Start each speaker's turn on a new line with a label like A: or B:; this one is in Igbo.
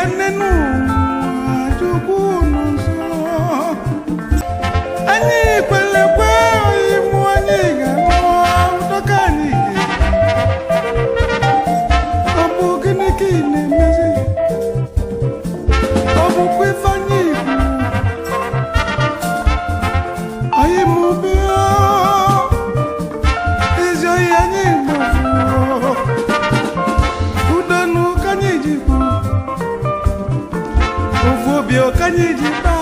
A: Nne n'ụwa, Chukwu nọ nso. Anyị kwelekwe oyimu, anyị ga-anụ ụtọ ka anyị ga. Ọ bụ gịnị ka ị na-emezi? Ọ bụkwa ife anyị kwuru anyị mụbịa ezi oyi anyị gbafuru udonu ka anyị ji kwu ofu obi ka anyị ji kpaa.